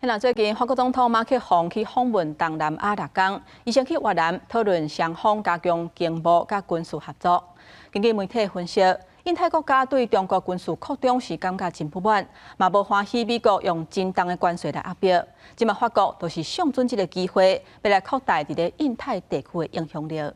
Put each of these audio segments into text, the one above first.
那最近法國總統馬克宏去訪問東南亞六工，伊先去越南討論雙方加強經貿佮軍事合作。根據媒體分析，印太國家對中國軍事擴張是感覺真不滿，嘛無歡喜美國用真重的關稅來壓迫。這馬法國就是相準這个機會，欲來擴大佇咧印太地區的影響力。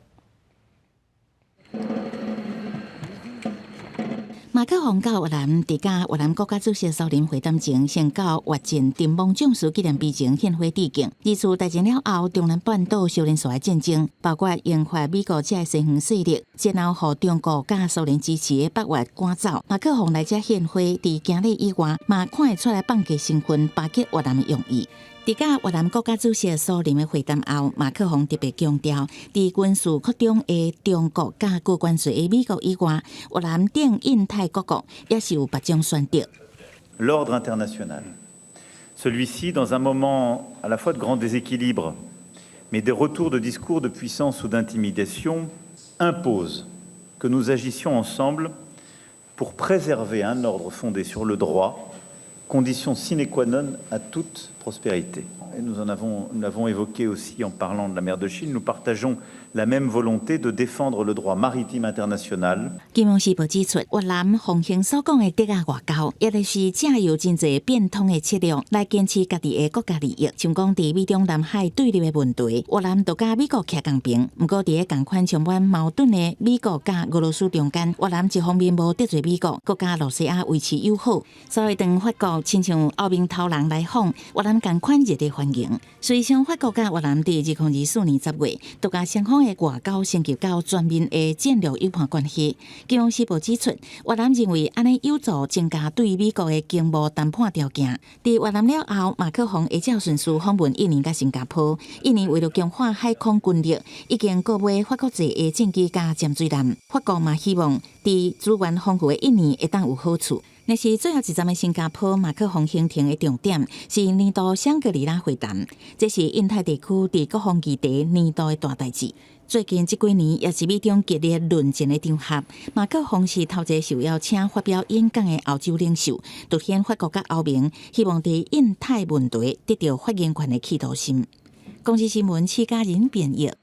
馬克宏到越南，佇佮越南國家主席蘇林會談前，先到越戰陣亡將士紀念碑前獻花致敬。二次大戰了後，中南半島相連紲的戰爭，包括英法美國這个西方勢力，先後予中國佮蘇聯支持的北越趕走。馬克宏來遮獻花，佇行禮以外，嘛看會出來放低身份，巴結越南的用意。佇佮越南國家主席蘇林的會談後，馬克宏特別強調，佇軍事擴張的中國佮高關稅的美國以外，越南等印太各國也是有別種選擇。 L'ordre international. Celui-ci, dans un moment à la fois de grand déséquilibre, mais des retours de discours de puissance ou d'intimidation, impose que nous agissions ensemble pour préserver un ordre fondé sur le droit, condition sine qua non à toute prospérité. Et nous l'avons évoqué aussi en parlant de la mer de Chine, nous partageons la même volonté de défendre le droit maritime international. 金融時報指出，越南奉行所講的竹仔外交，也就是藉由真濟變通的策略來堅持家己的國家利益。像講佇美中南海對立的問題，越南就佮美國徛仝爿。毋過佇咧仝款充滿矛盾的美國佮俄羅斯中間，越南一方面無得罪美國，閣佮露西亞維持友好。所以當法國親像歐盟頭人來訪，越南仝款熱烈歡迎。隨上法國佮越南佇2024年10月，都共雙方的外交升級到全面的戰略友伴關係。金融時報指出，越南認為按呢有助增加對美國的經貿談判條件。佇越南了後，馬克宏會照順序訪問印尼佮新加坡。印尼為著強化海空軍力，已經購買法國製的戰機佮潛水艦。法國嘛希望佇資源豐富的印尼會當有好處。若是最後一站的新加坡，馬克宏行程的重點是年度香格里拉會談，這是印太地區佇國防議題年度的大代誌。最近這幾年也是美中激烈論戰的場合，馬克宏是頭一个受邀請發表演講的歐洲領袖，凸顯法國佮歐盟希望佇印太問題得到發言權的企圖心。公視新聞，施嘉仁編譯。